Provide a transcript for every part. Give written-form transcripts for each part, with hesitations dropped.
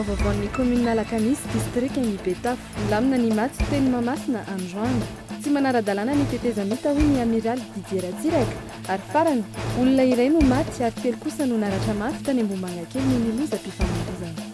birao vaovaon'ny kaominina Alakamisy, distrikan'i Betafo. Nilamina ny matso teny Mahamasina androany. Tsy manara-dalàna ny tetezamita hoy ny Amiraly Didier Ratsiraka. Ary farany, olona iray no maty ary telo kosa no naratra mafy tany Ambohimangakely noho ny lozam-pifamoivoizana.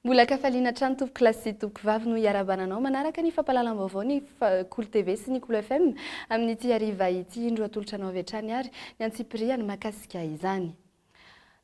Mbola an-kafaliana hatrany tompokolahy sy tompokovavy no hiarahabana anao manaraka ny fampahalalam-baovao ny Kolo TV sy ny Kolo FM amin'ity hariva ity. Indro atolotra anao avy hatrany ary ny antsipiriany mahakasika izany.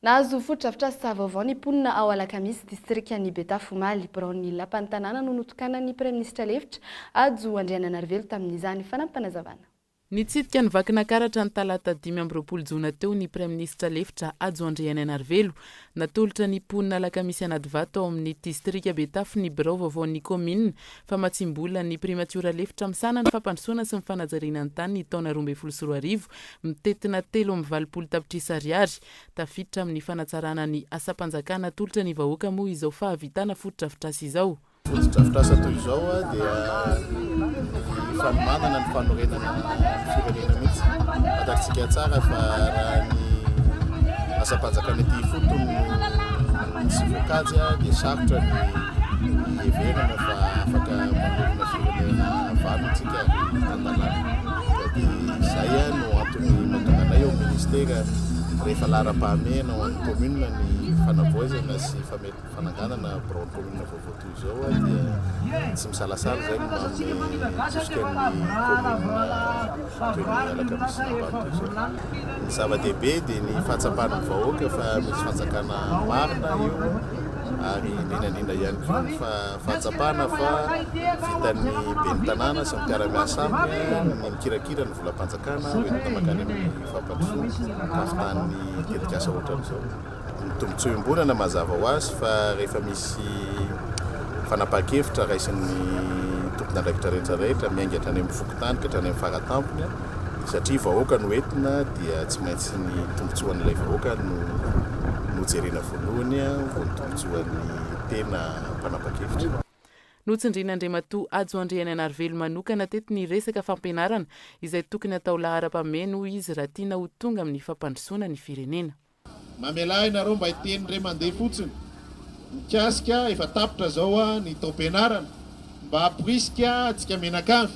Nahazo fotodrafitrasa vaovao ny mponina ao Alakamisy, distrikan'i Betafo omaly. Biraon'ny Lapan'ny tanàna no notokanan'ny Praiminisitra lefitra, Hajo Andriananarivelo tamin'izany. Fanampim-panazavana. Nitsidika an'i Vakinankaratra ny talata 25 jona teo ny Praiminisitra lefitra Hajo Andrianainarivelo. Natolotra ny mponina Alakamisy Anadivato ao amin'ny distrika Betafo ny birao vaovaon'ny kaominina famatsiam-bola ny Primatiora lefitra misahana ny fampandrosoana sy ny fanajariana ny tany ny taona 2012 mitentina 83 tapitrisa ariary. Tafiditra amin'ny fanatsarana ny asam-panjakana atolotra ny vahoaka moa izao fahavitana fotodrafitrasa izao. Fotodrafitrasa toy izao dia ny fanomanana ny fanorenana ny firenena mihitsy. Fantatsika tsara fa raha ny asam-panjakana ety ifotony no tsy voakajy dia sarotra ny hiheverana fa afaka manorina firenena vanona isika ary tan-dalàna. Ka dia izay no antony mahatonga anay ao amin'ny ministera rehefa laharam-pahamehana ho an'ny commune ny fanavaozana sy fametrahana Fananganana biraon'ny kaominina vaovao toy izao dia tsy misalasala izay ny manome tosika ny kaominina toy ny Alakamisy Ambany toy izao. Ny zava-dehibe dia ny fahatsapan'ny vahoaka fa misy fanjakana marina eo ary indrindra indrindra ihany koa ny fahatsapana fa vitan'ny ben'ny tanàna sy ny mpiara-miasa aminy ny mikirakira ny volam-panjakana hoentina mankany amin'ny fampandrosoana hahavitan'ny tetikasa ohatran'izao. Ny tombontsoa iombonana mazava ho azy fa rehefa misy fanapahan-kevitra raisin'ny tompon'andraikitra rehetra rehetra miainga hatrany amin'ny fokontany ka hatrany amin'ny faratampony satria vahoaka no entina dia tsy maintsy ny tombontsoan'ilay vahoaka no no jerena voalohany vao ny tombontsoan'ny tena mpanapa-kevitra. Notsindrin'Andriamatoa Hajo Andrianainarivelo manokana teto ny resaka fampianarana izay tokony hatao laharam-pahamehana hoy izy raha tiana ho tonga amin'ny fampandrosoana ny firenena. Mamelà ahy nareo mba hiteny indray mandeha fotsiny mikasika, efa tapitra zao ny taom-pianarana, mba hamporisika antsika mianakavy,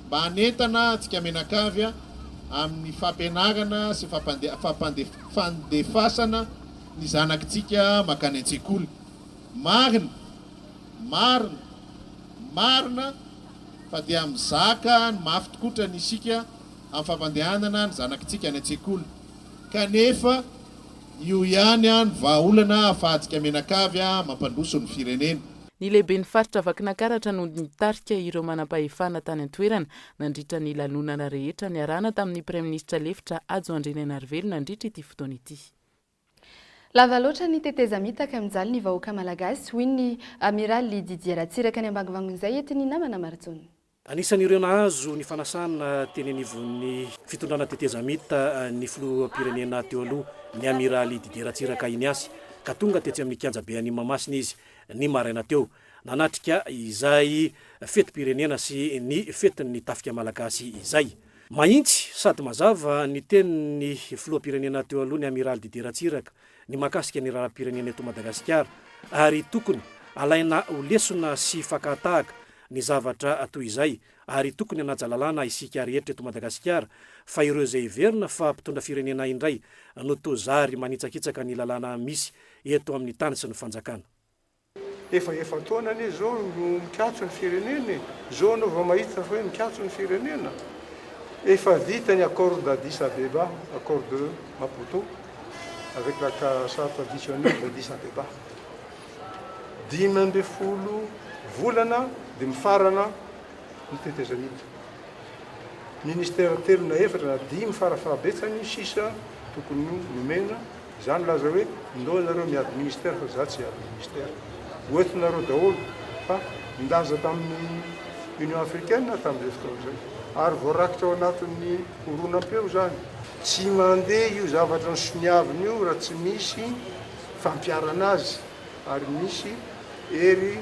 mba hanentana antsika mianakavy amin'ny fampianarana sy fandefasana ny zanakitsika mankany an-tsekoly. Marina, marina, marina fa dia mizaka ny mafy tokotrany isika amin'ny fampandehanana ny zanakitsika any an-tsekoly. Kanefa io ihany no vahaolana ahafahantsika mianakavy mampandroso ny firenena. Ny lehiben'ny faritra Vakinankaratra no nitarika ireo manampahefana tany an-toerana nandritra ny lanonana rehetra niarahana tamin'ny Praiminisitra lefitra Hajo Andrianainarivelo nandritra ity fotoana ity. Lava loatra ny tetezamita ka mijaly ny vahoaka malagasy, hoy ny Amiraly Didier Ratsiraka ny ambangovangon'izay entin'ny namana Marijaona. Anisan'ireo nahazo ny fanasana teny anivon'ny fitondrana tetezamita ny filoham-pirenena teo aloha, ny Amiraly Didier Ratsiraka Ignace, ka tonga tetsy amin'ny kianjabe Mahamasina izy ny maraina teo, nanatrika izay fetim-pirenena sy ny fetin'ny tafika malagasy izay. Mahitsy sady mazava ny tenin'ny filoham-pirenena teo aloha, ny Amiraly Didier Ratsiraka, ny mahakasika ny raharaham-pirenena eto Madagasikara, ary tokony alaina ho lesona sy fakàn-tahaka ny zavatra toy izay ary tokony hanaja lalàna isika rehetra eto Madagasikara fa ireo izay heverina fa mpitondra firenena indray no toa zary manitsakitsaka ny lalàna misy eto amin'ny tany sy ny fanjakana. Efa efa-taona anie izao no mikatso ny firenena e! Izao anao vao mahita fa hoe mikatso ny firenena? Efa vita ny accord d'Addis Abeba, accord de Maputo avec la charte additionnelle d'Addis Abeba. 15 volana dia mifarana ny tetezamita. Ministera telo na efatra na dimy farafahabetsany sisa tokony ho nomena. Za nilaza hoe ndao nareo miady ministera fa za tsy hiady ministera. Hoentinareo daholo fa nilaza tamin'ny Union Africaine aho tamin'izay fotoana izay. Ary voarakitra ao anatin'ny horonam-peo izany. Tsy mandeha io zavatra nosoniavina io raha tsy misy fampiharana azy ary misy hery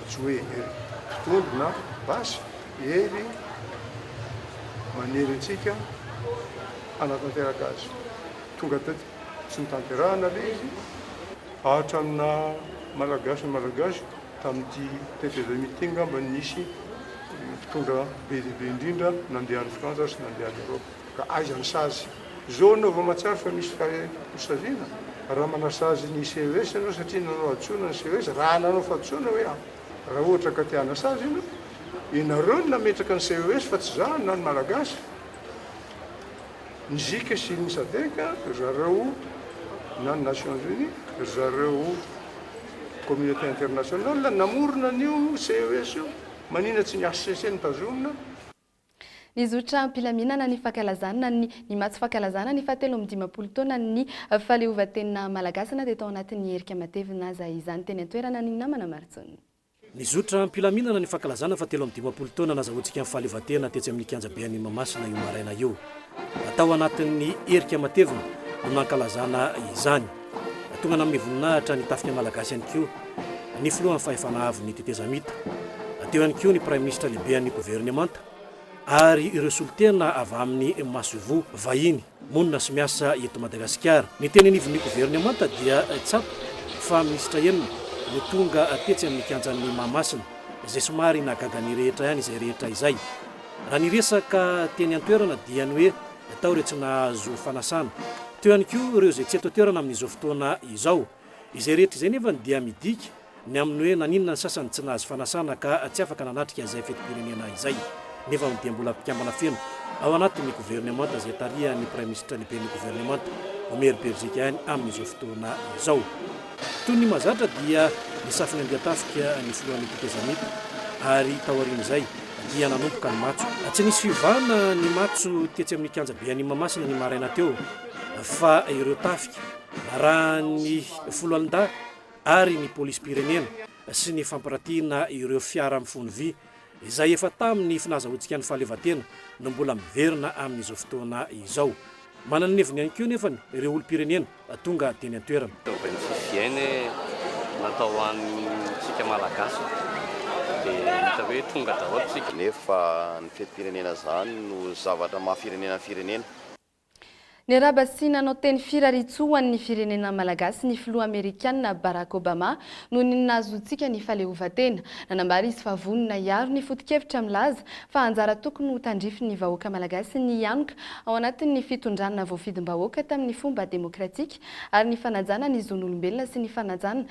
tsy hoe hery mpitondro na basy. hery manery antsika hanatanteraka azy. Tonga teto tsy notanterahana ilay izy. Hatramin'ny naha Malagasy ny Malagasy, tamin'ity tetezamita ity angamba no nisy mpitondra be dia be indrindra nandeha any Frantsa sy nandeha any Europe. Ka aiza ny sazy? Izao ianao vao mahatsiaro fa misy hosaziana? Raha manasazy ny CES ianao satria nanao hadisoana ny CES, raha nanao fahadisoana hoe raha ohatra ka te hanasazy ianao, ianareo no nametraka ny CES fa tsy za na ny Malagasy. Ny GIC sy ny Sadec, ry zareo na ny Nations Unies, ry zareo Communauté internationale namorona an'io CES io, manina tsy ny HCC no tazomina? Nizotra am-pilaminana ny fankalazana ny ny matso fankalazana ny fahatelo amby 50 taonan'ny fahaleovantena malagasy na dia tao anatin'ny herika matevina aza izany teny an-toerana ny namana Maritson. Nizotra am-pilaminana ny fankalazana faha 53 taona nazahoantsika ny fahaleovantena tetsy amin'ny kianjaben'i Mahamasina io maraina io. Tao anatin'ny herika matevina no nankalazana izany. Tonga nanome voninahitra ny tafika malagasy ihany koa ny filohan'ny fahefana avon'ny tetezamita. Teo ihany koa ny praiminisitra lehiben'ny governemanta ary ireo solontena avy amin'ny masoivoho vahiny monina sy miasa eto Madagasikara. Ny teny anivon'ny governemanta dia tsapa fa minisitra enina no tonga tetsy amin'ny kianjan'i Mahamasina, izay somary nahagaga ny rehetra ihany izay rehetra izay. Raha ny resaka teny an-toerana dia ny hoe tao ireo tsy nahazo fanasana. Teo ihany koa ireo izay tsy eto an-toerana amin'izao fotoana izao. Izay rehetra izay nefany dia midika ny amin'ny hoe naninona ny sasany tsy nahazo fanasana ka tsy afaka nanatrika izay fetim-pirenena izay nefa dia mbola mpikambana feno ao anatin'ny governemanta izay tarihan'ny praiminisitra lehiben'ny governemanta Omer Beriziky ihany amin'izao fotoana izao. Toy ny mahazatra dia nisafo ny andian-tafika ny filohan'ny tetezamita ary taorian'izay dia nanomboka ny matso. Tsy nisy fiovana ny matso tetsy amin'ny kianjaben'i Mahamasina ny maraina teo fa ireo tafika narahan'ny foloalindahy ary ny polisim-pirenena sy ny fampiratiana ireo fiara mifono vy izay efa tamin'ny finazahoantsika ny fahaleovantena no mbola miverina amin'izao fotoana izao. Manana ny heviny ihany koa nefa ireo olom-pirenena tonga teny an-toerana. Fitaovan'ny fifihena e, natao ho antsika Malagasy dia hita hoe tonga daholo tsika. Nefa ny fetim-pirenena izany no zavatra maha firenena ny firenena. Niarahaba sy nanao teny firariantsoa ho an'ny firenena malagasy ny filoha amerikana Barack Obama noho ny nahazoantsika ny fahaleovantena. Nanambara izy fa vonona hiaro ny foto-kevitra milaza fa anjara tokony ho tandrifin'ny vahoaka malagasy ny hianoka ao anatin'ny fitondrana voafidim-bahoaka tamin'ny fomba demokratika ary ny fanajana ny zon'olombelona sy ny fanajana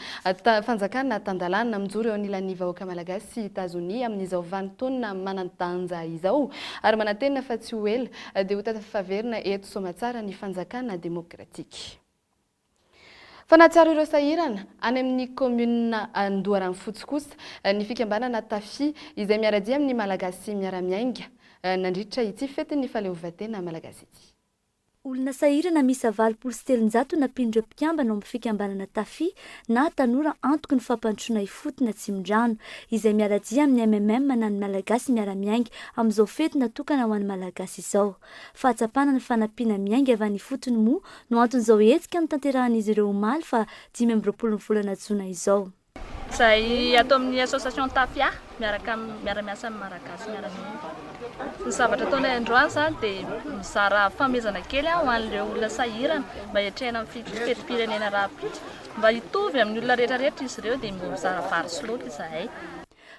fanjakana tan-dalàna. Mijoro eo anilan'ny vahoaka malagasy i Etazonia amin'izao vanin-taona manan-danja izao ary manantena fa tsy ho ela dia ho tafaverina eto Soamatsara ny fanjakana demokratika. Fa nahatsiaro ireo sahirana any amin'ny kaominina Andoharanofotsy kosa ny fikambanana Tafi izay miara-dia amin'ny Malagasy miara-miainga nandritra ity fetin'ny fahaleovantena malagasy ity. Olona sahirana miisa 380 nampian'ireo mpikambana ao amin'ny fikambanana Tafi na Tanora Antoky ny Fampandrosoana Ifotony Atsimondrano, izay miara-dia amin'ny MMM na ny Malagasy Miara-Miainga amin'izao fety natokana ho an'ny Malagasy izao. Fahatsapana ny fanampiana miainga avy any ifotony moa no anton'izao hetsika notanterahan'izy ireo omaly faha 25 ny volana jona izao. Izahay ato amin'ny association Tafia miaraka miara-miasa amin'ny Malagasy miara-miainga. Ny zavatra ataonay androany izany dia mizara fanomezana kely ho an'ireo olona sahirana mba hiatrehana ny fetim-pirenena rahampitso. Mba hitovy amin'ny olona rehetra rehetra izy ireo dia mba mizara vary sy laoka izahay.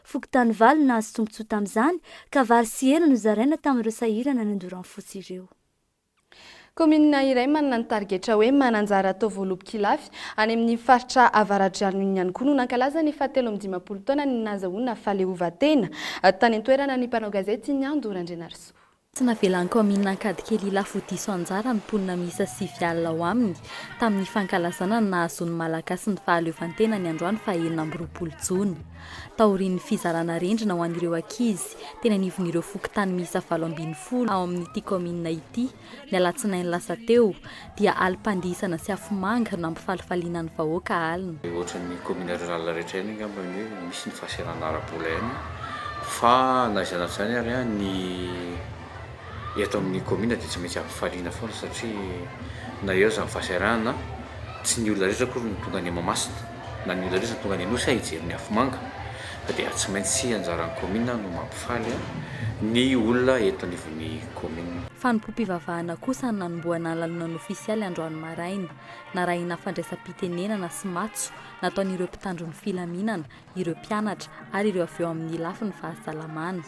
Fokontany valo no nahazo tombontsoa tamin'izany ka vary sy hena nozaraina tamin'ireo sahirana any Andoranfotsy ireo. Kaominina iray manana ny tarigetra hoe Mananjara atao voalobok'Ilafy, any amin'ny faritra Avaradrano iny ihany koa no nankalaza ny fahatelo 52 taonan'ny nahazahoana fahaleovantena. Tany an-toerana ny mpanao gazety Nyando Randrianarisoa. Tsy navelan'ny kaominina Ankadikely Ilafy ho diso anjara ny mponina miisa 9 ao aminy, tamin'ny fankalazana ny nahazoan'ny Malagasy ny fahaleovantena ny androany faha 26 jona. Taorian'ny fizarana rindrina ho an'ireo ankizy teny anivon'ireo fokontany miisa 18 ao amin'ity kaominina ity, ny alatsinainy lasa teo, dia alim-pandihizana sy afomanga no nampifalifaliana ny vahoaka alina. Ohatran'ny commune rurale rehetra ihany angamba ny hoe misy ny fahasahiranana ara-bola ihany fa na izany na tsy izany ary ny eto amin'ny commune dia tsy maintsy ampifaliana foana satria na eo aza ny fahasahiranana tsy ny olona rehetra akory no tonga any Mahamasina na ny olona rehetra no tonga any Anosy hijery ny afomanga. Fa dia tsy maintsy anjaran'ny kaominina no mampifaly ny olona eto anivon'ny kaominina. Fanompoam-pivavahana kosa no nanombohana ny lanonana ofisialy androany maraina. Narahina fandraisam-pitenenana sy matso nataon'ireo mpitandro ny filaminana, ireo mpianatra ary ireo avy eo amin'ny lafiny fahasalamana.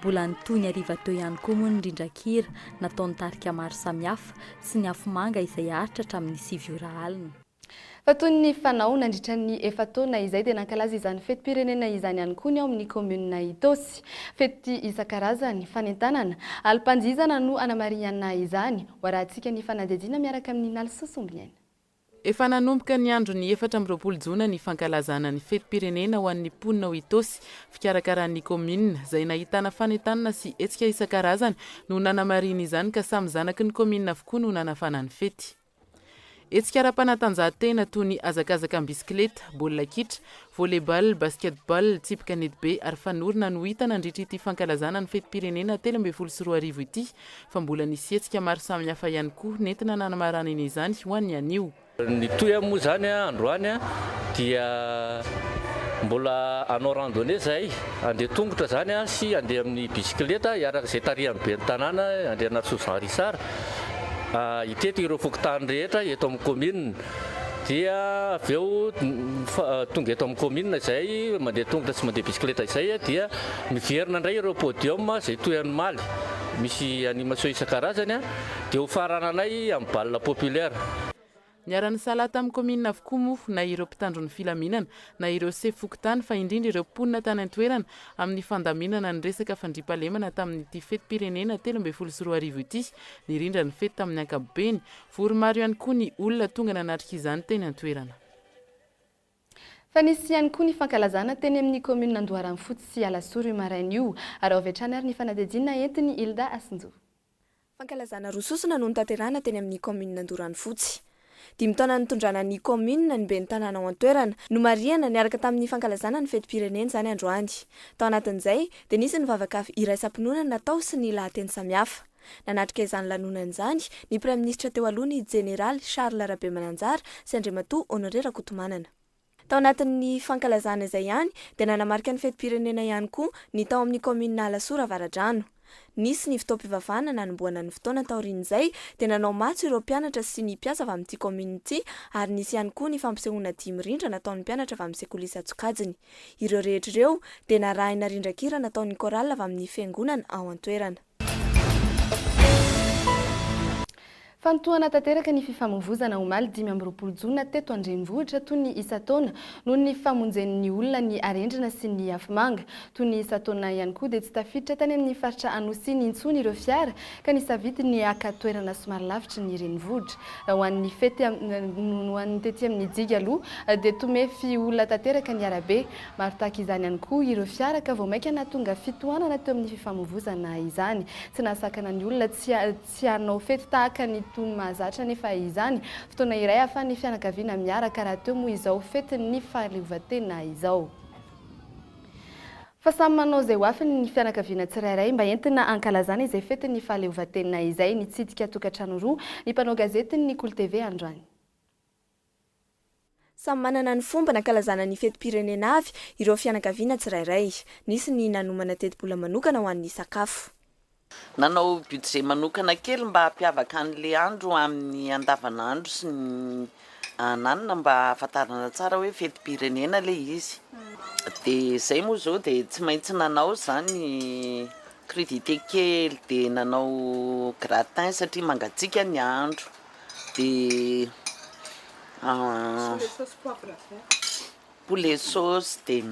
Mbola nitohy ny hariva teo ihany koa moa ny rindran-kira nataon'ny tarika maro samihafa sy ny afomanga izay haharitra hatramin'ny sivy ora alina. Fa toy ny fanao nandritra ny efa-taona izay dia nankalaza izany fetim-pirenena izany ihany koa ny ao amin'ny kaominina Itaosy. Fety isan-karazany, fanentanana, alim-pandihizana no anamarihana izany. Ho arahantsika ny fanadihadiana miaraka amin'i Nalisoa Sombiniaina. Efa nanomboka ny andron'ny 24 jona ny fankalazana ny fetim-pirenena ho an'ny mponina ao Itaosy, fikarakaran'ny kaominina, izay nahitana fanentanana sy hetsika isan-karazany no nanamarihina izany ka samy zanaky ny kaominina avokoa no nanafana ny fety. Hetsika ara-panatanjahantena toy ny hazakazaka am-bisikileta, baolina kitra, volley-ball, basket-ball, tsipy kanetibe ary fanorona no hita nandritra ity fankalazana ny fetim-pirenena 2013 ity fa mbola nisy hetsika maro samihafa ihany koa nentina nanamaranina izany ho an'ny anio. Ny tohiny moa izany androany dia mbola hanao randonnée izahay, handeha tongotra izany sy handeha amin'ny bisikileta hiaraka izay tarihan'ny ben'ny tanàna Andrianarisoa Jean Richard hitety ireo fokontany rehetra eto amin'ny kaominina. Dia avy eo tonga eto amin'ny kaominina izay mandeha tongotra sy mandeha bisikileta izay dia miverina indray ireo podium izay toy an'ny omaly misy animation isan-karazany dia ho farananay amin'ny bal populaire. Niara-nisalahy tamin'ny kaominina avokoa moa na ireo mpitandro ny filaminana na ireo sefo fokontany fa indrindra ireo mponina tany an-toerana amin'ny fandaminana ny resaka fandriampahalemana tamin'ity fetim-pirenena 2013 ity. Nirindra ny fety tamin'ny ankapobeny Vory maro ihany koa ny olona tonga nanatrika izany teny an-toerana. Fa nisy ihany koa ny fankalazana teny amin'ny kaominina Andoharanofotsy sy Alasora io maraina io. Araho avy hatrany ary ny fanadihadiana entin'i Hilda Asinjo. Fankalazana roa sosona no notanterahina teny amin'ny kaominina Andoharanofotsy. Dimy taona nitondrana ny kaominina ny ben'ny tanàna ao an-toerana. Nomarihana niaraka tamin'ny fankalazana ny fetim-pirenena izany androany. Tao anatin'izay dia nisy ny vavaka iraisam-pinoana natao sy ny lahateny samihafa. Nanatrika izany lanonana izany ny Praiminisitra teo aloha ny Jeneraly Charles Rabemananjara sy Andriamatoa Honoré Rakotomanana. Tao anatin'ny fankalazana izay ihany dia nanamarika ny fetim-pirenena ihany koa ny tao amin'ny kaominina Alasora Avaradrano. Nisy ny fotoam-pivavahana nanombohana ny fotoana taorian'izay dia nanao matso ireo mpianatra sy ny mpiasa avy amin'ity kaominina ity ary nisy ihany koa ny fampisehoana dihy mirindra nataon'ny mpianatra avy amin'ny sekoly isan-tsokajiny. Ireo rehetra ireo dia narahina rindran-kira nataon'ny chorale avy amin'ny fiangonana ao an-toerana. Fantohana tanteraka ny fifamoivozana omaly 25 jona teto an-drenivohitra toy ny isan-taona noho ny famonjen'ny olona ny arendrina sy ny afomanga. Toy ny isan-taona ihany koa dia tsy tafiditra tany amin'ny faritra Anosy iny intsony ireo fiara ka nisafidy ny haka toerana somary lavitry ny renivohitra. Ho an'ny fety ho an'ny tety amin'ny digy aloha dia tomefy olona tanteraka ny arabe. Maro tahaka izany ihany koa ireo fiara ka vao mainka nahatonga fitohanana teo amin'ny fifamoivozana izany. Tsy nahasakana ny olona tsy tsy hanao fety tahaka ny toy ny mahazatra anefa izany. Fotoana iray ahafahan'ny fianakaviana miaraka rahateo moa izao fetin'ny fahaleovantena izao. Fa samy manao izay ho afiny ny fianakaviana tsirairay mba entina hankalazana izay fetin'ny fahaleovantena izay. Nitsidika tokantrano roa ny mpanao gazetin'ny Kolo TV androany. Samy manana ny fomba nankalazana ny fetim-pirenena avy ireo fianakaviana tsirairay. Nisy ny nanomana tetibola manokana ho an'ny sakafo. Nanao budget manokana kely mba hampiavaka an'ilay andro amin'ny andavanandro sy ny ananona mba hahafantarana tsara hoe fetim-pirenena ilay izy. Dia izay moa izao dia tsy maintsy nanao izany crudité kely dia nanao gratin satria mangatsiaka ny andro. Dia poulet sauce dia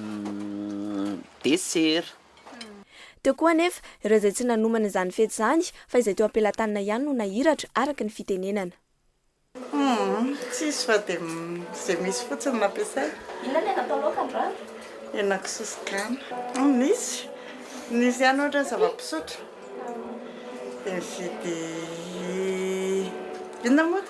dessert. Teo koa anefa ireo izay tsy nanomana izany fety izany fa izay teo am-pelatanana ihany no nahiratra araka ny fitenenana. Humm, tsisy fa dia izay misy fotsiny no ampiasaina. Inona ilay natao laoka androany? Henakisoa sy gana. Humm, nisy. Nisy ihany ohatra ny zava-pisotro. Dia nividy inona moa?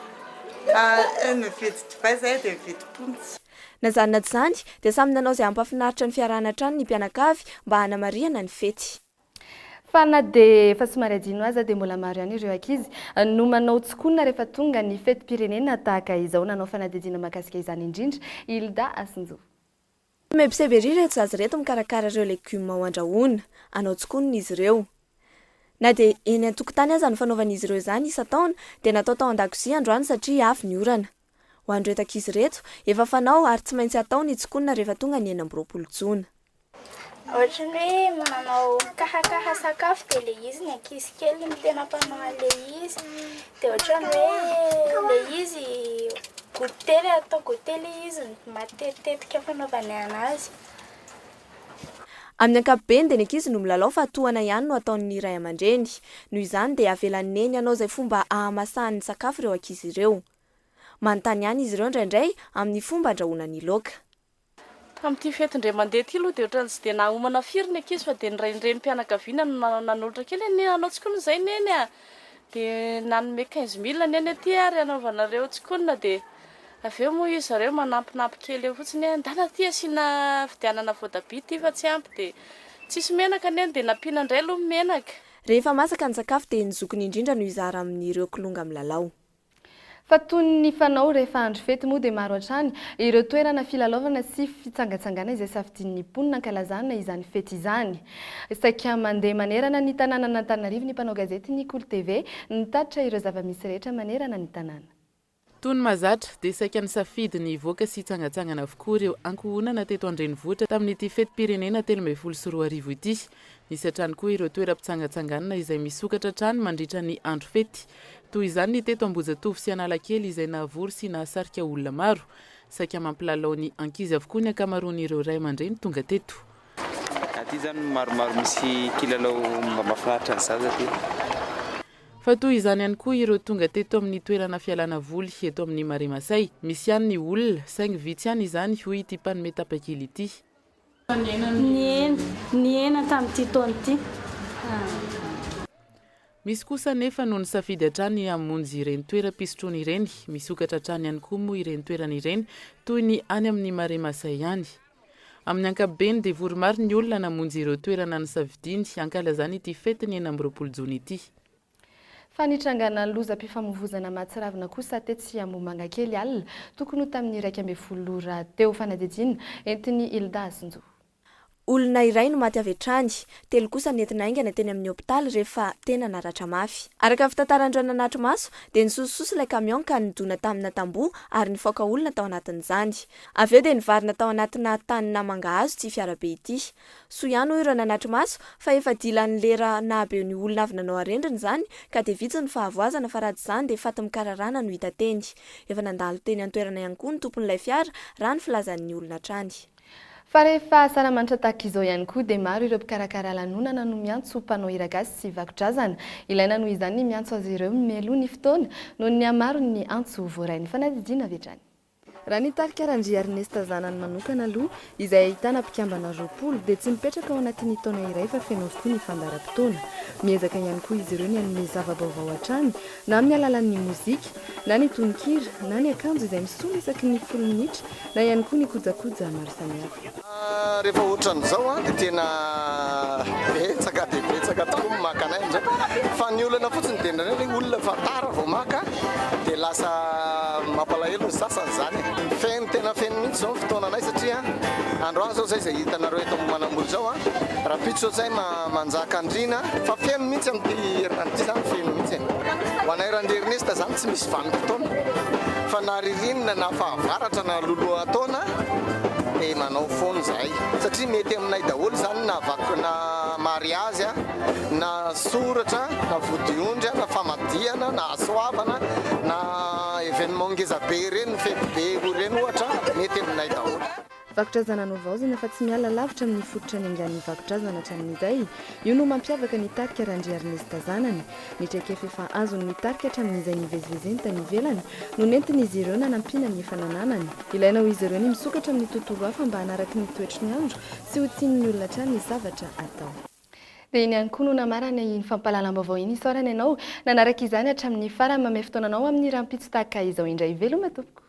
Nividy divay izahay dia nividy pontsy. Na izany na tsy izany dia samy nanao izay hampafinaritra ny fiarahana hatrany ny mpianakavy mba hanamarihana ny fety. Fa na dia efa somary adino aza dia mbola maro ihany ireo ankizy no manao tsikonina rehefa tonga ny fetim-pirenena tahaka izao. Nanao fanadihadiana mahakasika izany indrindra i Hilda Asinjo. Mebiseby ery ireto zaza ireto mikarakara ireo legioma ho andrahoina. Hanao tsikonina izy ireo. Na dia eny an-tokotany aza no fanaovan'izy ireo izany isan-taona dia natao tao an-dakozia androany satria avy ny orana. Ho an'ireto ankizy ireto, efa fanao ary tsy maintsy atao ny tsikonina rehefa tonga ny 26 jona. Ohatran'ny hoe manao mikarakara sakafo dia ilay izy ny ankizy kely no tena mpanao an'ilay izy. Dia ohatran'ny hoe ilay izy goûter, atao goûter ilay izy no matetitetika fanaovanay an'azy. Amin'ny ankapobeny dia ny ankizy no milalao fa tohana ihany no ataon'ny ray aman-dreny. Noho izany dia avelan'i Neny hanao izay fomba ahamasahany ny sakafo ireo ankizy ireo. Manontany ihany izy ireo indraindray amin'ny fomba andrahoana ny laoka. Tamin'ity fety indray mandeha ity aloha dia ohatran'ny tsy dia nahaomana firy ny ankizy fa dia ny ray renim-pianakaviana no nanolotra kely hoe hanao tsikonina izay Neny a! Dia nanome quinze mille Neny aty ary hanaovanareo tsikonina dia Avy eo moa izy zareo manampinampy kely eo fotsiny hoe ndana aty asiana vidianana voatabia ity fa tsy ampy dia tsisy menaka neny dia nampiana indray aloha ny menaka. Rehefa masaka ny sakafo dia ny zokiny indrindra no hizara amin'ireo kilonga milalao. Fa toy ny fanao rehefa andro fety moa dia maro hatrany ireo toerana filalaovana sy fitsangatsangana izay safidian'ny mponina ankalazana izany fety izany. Saika mandeha manerana ny tanànan'Antananarivo ny mpanao gazety ny Kolo TV nitatitra ireo zava-misy rehetra manerana ny tanàna. Toy ny mahazatra, dia saika nisafidy ny hivoaka sy hitsangantsangana avokoa ireo ankohonana teto an-drenivohitra tamin'ity fetim-pirenena 2013 ity. Nisy hatrany koa ireo toeram-pitsangatsanganana izay misokatra hatrany mandritra ny andro fety. Toy izany ny teto Ambohijatovo sy Analakely izay nahavory sy nahasarika olona maro. Saika mampilalao ny ankizy avokoa ny ankamaroan'ireo ray aman-dreny tonga teto. Aty zany maromaro misy kilalao mba mahafinaritra ny zaza aty. Fa toy izany ihany koa ireo tonga teto amin'ny toerana fialana voly eto amin'ny Marais Masay. Misy ihany ny olona, saingy vitsy ihany izany, hoy ity mpanome tapakila ity. Nihena, nihena tamin'ity taona ity. Misy kosa anefa no nisafidy hatrany hamonjy ireny toeram-pisotroana ireny. Misokatra hatrany ihany koa moa ireny toerana ireny, toy ny any amin'ny Marais Masay ihany. Amin'ny ankapobeny dia vory maro ny olona namonjy ireo toerana nosafidiany hankalazana ity fetin'ny 26 jona ity. Fa nitrangana lozam-pifamoivozana mahatsiravina kosa tetsy Ambohimangakely alina tokony ho tamin'ny 11 ora teo. Fanadihadiana entin'i Hilda Hasinjo. Olona iray no maty avy hatrany, telo kosa nentina haingana teny amin'ny hopitaly rehefa tena naratra mafy. Araka ny fitantaran'ireo nanatri-maso dia nisosososo ilay camion ka nidona tamina tamboho ary nifaoka olona tao anatin'izany. Avy eo dia nivarina tao anatina tanina mangahazo ity fiarabe ity. Soa ihany hoy ireo nanatri-maso fa efa dilan'ny lera nahabe ny olona avy nanao arendrina izany ka dia vitsy ny fahavoazana fa raha tsy izany dia faty mikararana no hita teny. Efa nandalo teny an-toerana ihany koa ny tompon'ilay fiara raha ny filazan'ny olona hatrany. Fa rehefa asaramanitra tahaka izao ihany koa dia maro ireo mpikarakara lanonana no miantso mpanao hiragasy sy vakodrazana. Ilaina noho izany ny miantso azy ireo mialoha ny fotoana noho ny hamaron'ny antso voarain'ny fanadidiana avy hatrany. Raha ny tarika Randria Ernest zanany manokana aloha, izay ahitana mpikambana 20, dia tsy mipetraka ao anatin'ny taona iray fa feno avokoa ny fandaharam-potoana. Miezaka ihany koa izy ireo ny hanome zava-baovao hatrany na amin'ny alalan'ny mozika, na ny tononkira, na ny akanjo izay misolo isaky ny folo minitra, na ihany koa ny kojakoja maro samihafa. Rehefa ohatran'izao dia tena betsaka dia betsaka tokoa ny maka anay amin'izao fa ny olana fotsiny dia indraindray ilay olona efa tara vao maka dia lasa mampalahelo ny sasany izany e. Feno tena feno mihitsy izao ny fotoananay satria androany izao izay izay hitanareo eto Ambohimanambola izao an, rahampitso izao izay Manjakandriana fa feno mihitsy amin'ity herinandro ity izany feno mihitsy e. Ho anay Randria Ernest izany tsy misy vanim-potoana fa na ririnina na fahavaratra na lolohataona dia manao foana izahay satria mety aminay daholo izany na vak na mariazy na soratra na vodiondry na famadihana na hasoavana na événement ngeza be ireny fety be ireny ohatra mety aminay daholo. Vakodrazana nohavaozina fa tsy miala lavitra amin'ny fototra niaingan'ny vakodrazana hatramin'izay. Io no mampiavaka ny tarika Randriarinesta zanany. Ny traikefa efa azon'ny tarika hatramin'izay nivezivezeny tany ivelany no nentin'izy ireo nanampiana ny efa nananany. Ilaina ho izy ireo ny misokatra amin'ny tontolo hafa mba hanaraky ny toetry ny andro sy ho tian'ny olona hatrany ny zavatra atao. Dia iny ihany koa no namarana iny fampahalalam-baovao iny. Isaorana ianao nanaraka izany hatramin'ny farany. Mamehy fotoana anao amin'ny rahampitso tahaka izao indray. Veloma tompoko.